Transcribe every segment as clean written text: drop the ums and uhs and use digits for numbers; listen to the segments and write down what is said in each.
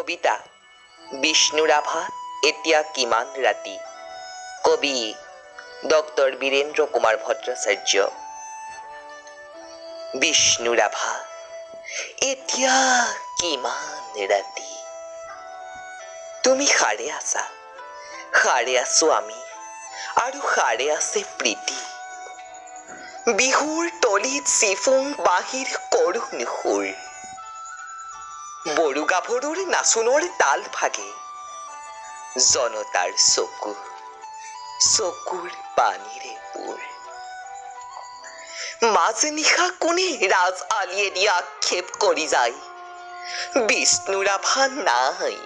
কবিতা বিষ্ণু ৰাভা এতিয়া কিমান ৰাতি, কবি ডক্টৰ বীৰেন্দ্ৰ কুমাৰ ভট্টাচাৰ্য। বিষ্ণু ৰাভা এতিয়া কিমান ৰাতি, তুমি সাৰে আছা, সাৰে আছো আমি, আৰু সাৰে আছে প্ৰীতি। বিহুৰ তলিত চিফুং বাঁহীৰ কৰুণ সুৰ, বড়ো গাভৰুৰ নাচোনৰ তাল ভাগে, জনতাৰ চকু চকুৰ পানীৰে পূৰ। মাজনিশা কোনে ৰাজ আলিয়েদি আক্ষেপ কৰি যায়, বিষ্ণু ৰাভা নাই।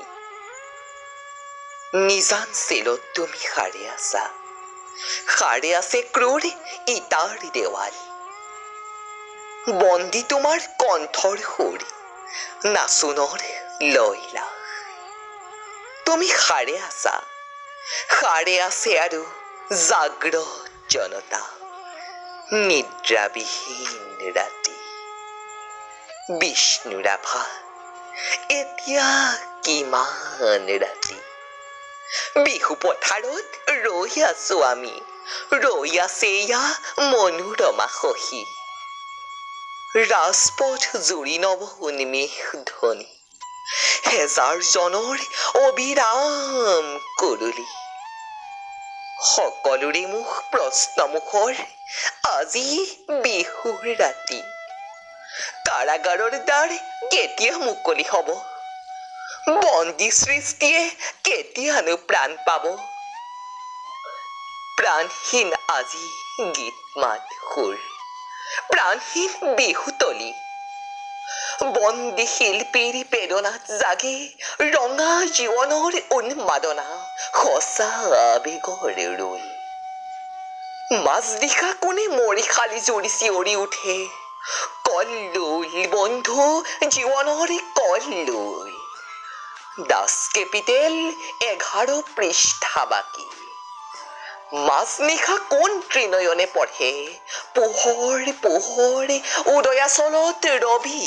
নিজান চেলত তুমি সাৰে আছা, সাৰে আছে ক্ৰূৰ ইটাৰ দেৱাল। বন্দী তোমাৰ কণ্ঠৰ সুৰ, নাচোনৰ লয়লাস। তুমি সাৰে আছা, সাৰে আছে আৰু জাগ্ৰত জনতা। নিদ্ৰাবিহীন ৰাতি, বিষ্ণু ৰাভা এতিয়া কিমান ৰাতি। বিহু পথাৰত ৰৈ আছো আমি, ৰৈ আছে এয়া মনোৰমা সখী। ৰাজপথ জুৰি নৱ উন্মেষ ধ্বনি, হেজাৰ জনৰ অবিৰাম কুৰুলি। সকলোৰে মুখ প্ৰশ্নমুখৰ, আজি বিহুৰ ৰাতি। কাৰাগাৰৰ দ্বাৰ কেতিয়া মুকলি হ'ব, বন্দী সৃষ্টিয়ে কেতিয়ানো প্ৰাণ পাব? প্ৰাণহীন আজি গীত মাত সুৰ, প্ৰাণহীন বিহুতলী। বন্দী শিল্পীৰ বেদনাত জাগে ৰঙা জীৱনৰ উন্মাদনা, সঁচা আৱেগৰ ৰোল। মাজনিশা কোনে মৰিশালি জুৰি চিঞৰি উঠে, কল্লোল বন্ধু জীৱনৰ কল্লোল। দাস কেপিটেল 11 পৃষ্ঠা বাকী। মাজনিশা কোন ত্ৰিনয়নে পঢ়ে, পোহৰ পোহৰ উদয়াচলত ৰবি।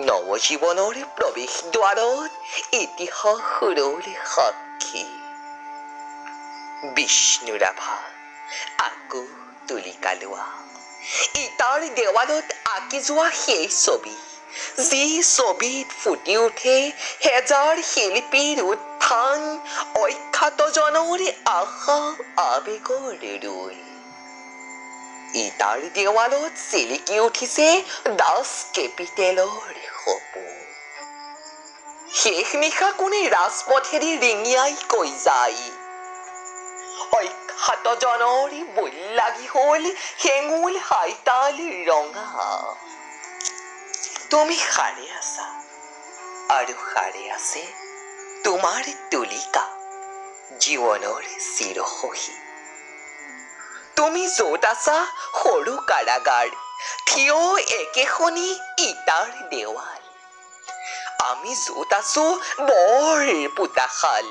নৱজীৱনৰ প্ৰৱেশ দ্বাৰত ইতিহাস ৰ'ল সাক্ষী। বিষ্ণু ৰাভা আকৌ তুলিকা লোৱা, ইটাৰ দেৱালত আঁকি যোৱা সেই ছবি, যি ছবিত ফুটি উঠে হেজাৰ শিল্পীৰ উত্থান, অখ্যাতজনৰ আশা আৱেগৰ ৰোল। ইটাৰ দেৱালত জিলিকি উঠিছে দাস কেপিটেলৰ সপোন। শেষ নিশা কোনে ৰাজপথেদি ৰিঙিয়াই কৈ যায়, অখ্যাতজনৰ বোল লাগি হ'ল হেঙুল হাইতাল ৰঙা। তুমি সাৰে আছা আৰু সাৰে আছে তোমাৰ তুলিকা, জীৱনৰ চিৰসখী। তুমি য'ত আছা সৰু কাৰাগাৰ, থিয় একেখনি ইটাৰ দেৱাল। আমি য'ত আছো বৰ পোতাশাল,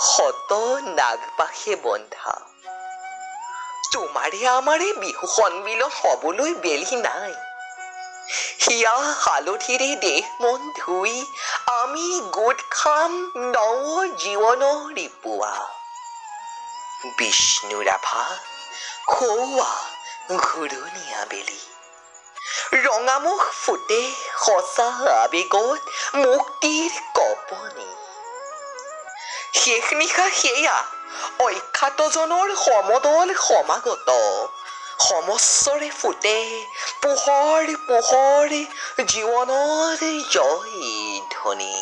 শত নাগপাশে বন্ধা। তোমাৰে আমাৰে বিহু সন্মিলন হবলৈ বেলি নাই। হিয়া হালধিৰে দেহ মন ধুই আমি গোট খাম নৱ জীৱনৰ পুৱা। বিষ্ণু ৰাভা সৌৱা ঘূৰণীয়া বেলি, ৰঙামুখ ফুটে সঁচা আৱেগত মুক্তিৰ কঁপনি। শেষ নিশা সেয়া অখ্যাতজনৰ সমদল সমাগত, সমস্বৰে ফুটে পোহৰ পোহৰ জীৱনৰ জয় ধ্বনি।